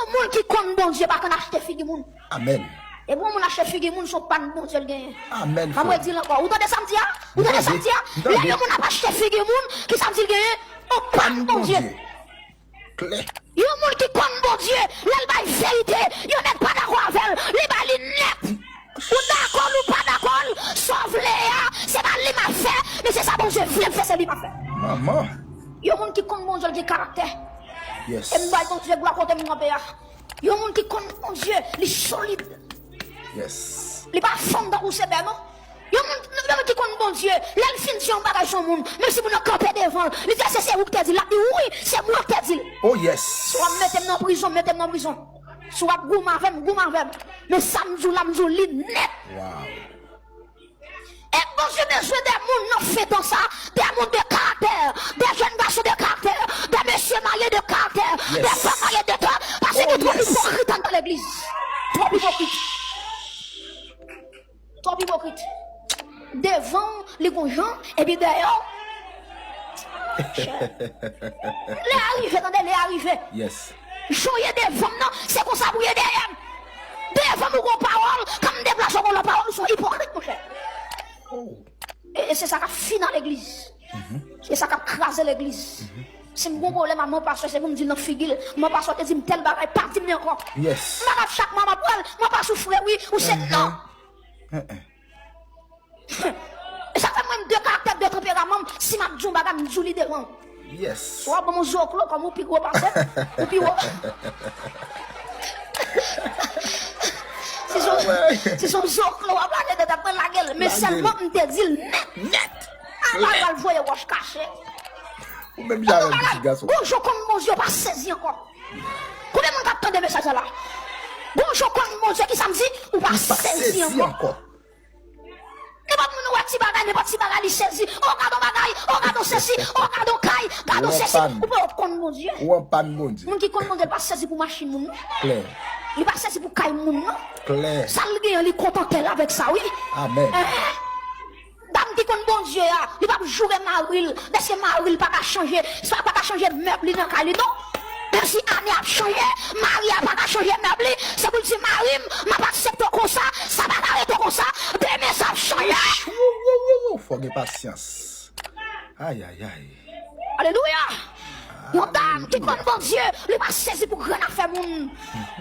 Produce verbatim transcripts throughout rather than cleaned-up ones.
Moun ki konn Bondye pa konn achte figi moun. Amèn. Depi yon moun achte figi moun, se yon pann Bondye l genyen. Amèn, frè. M ap redi l ankò. Ou tande sa m di a? Ou tande sa m di a? M tande. Lè yon moun ap achte figi moun, ki sa m di l genyen? Yon pann Bondye. Klè. Yon moun ki konn Bondye, lè l bay verite, yon nèg pa dakò avè l, li ba li nèt. Ou dakò l ou pa dakò l, sa w vle a, se pa li m ap fè, men se sa Bondye vle m fè, se li m ap fè. Manman. Yon moun ki konn Bondye, l gen karaktè. Yes. E m bay Bondye glwa kote m kanpe a. Yon moun ki konn Bondye, li solid. Yes. Li pa fanm tankou se bè non. Yon moun, yon moun ki konn Bondye, lè l fin di yon bagay sou yon moun, menm si moun nan kanpe devan l, li di, èske se ou ki te di l? L ap di, wi, se mwen ki te di l. Oh yes. Si w ap mete m nan prizon, mete m nan prizon. Si w ap goumen avè m, goumen avè m. Men sa m di w la, m di w li nèt. Wow. E Bondye bezwen de moun nan fen tan sa, de moun de karaktè, de jèn gason de karaktè, de mesye marye de karaktè, de fanm marye de karaktè, paske gen twòp ipokrit anndan legliz. Twòp ipokrit. Twòp ipokrit. Devan w, li gon jan, epi dèyè w. Lè a rive, tande, lè a rive. Yes. Jan w ye devan m nan, se konsa pou w ye dèyè m. Devan m ou gon pawòl, kan m deplase w gon lòt pawòl, ou se yon ipokrit, monchè. Oh. E, e se sa k ap fini legliz. E sa k ap kraze legliz. Si m gon pwoblèm a mon pastè, se pou m di l nan figi l. Mon pastè te di m tèl bagay, pa di m li ankò. Yes. M pa ka chak mwa m ap pran l, mon pastè ou frè wi, ou se non. E sa fè mwen m de karaktè, de tanperaman, si m ap di yon bagay, m di w li devan. Yes. Si w ap ban m yon zoklo, kòm ou pi gwo pase m, ou pi wo. Si se yon, si se yon zoklo w ap lage, tèt ap mwen lage l. Men sèlman m te di l nèt. Nèt. A pa pral voye wòch kache. Ou menm jan avè m, ti gason. Gon jan w konn Bondye, w pa sezi ankò. Konbyen moun k ap tande mesaj sa la? Gon jan w konn Bondye, ki sa m di? Ou pa sezi ankò. Nenpòt moun ou wè ti bagay, nenpòt ti bagay li sezi. O gadon bagay, o gadon sesi, o gadon kay, gadon sesi. Ou pa konn Bondye. Ou an pann Bondye. Moun ki konn Bondye, li pa sezi pou machin moun non. Klè. Li pa sezi pou kay moun non. Klè. Sa l genyen, li kontante l avèk sa wi. Amèn. Dam ki konn Bondye a, li p ap joure mari l, dèske mari l pa ka chanje, sa pa ka chanje mèb li nan kay li non. Menm si ane ap chanje, mari a pa ka chanje mèb li, se pou l di mari m, m ap aksepte w konsa, sa pa ka rete konsa, demen sa ap chanje. Wou, wou, wou, wou, fò gen pasyans. Ay, ay, ay. Alelouya. Yon dam ki konn Bondye, li pa sezi pou grenn afè moun.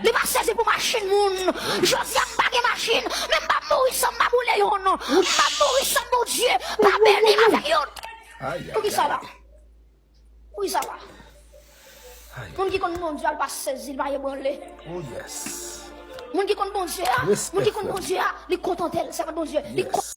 Li pa sezi pou machin moun. Jodi a m pa gen machin, men m pa mouri san m pa boule youn. M pa mouri san Bondye pa beni m avèk youn. Poukisa la? Poukisa la? Moun ki konn Bondye a, li pa sezi, li pa ebranle. Moun ki konn Bondye a, moun ki konn Bondye a, li kontante l, sèvant Bondye. Li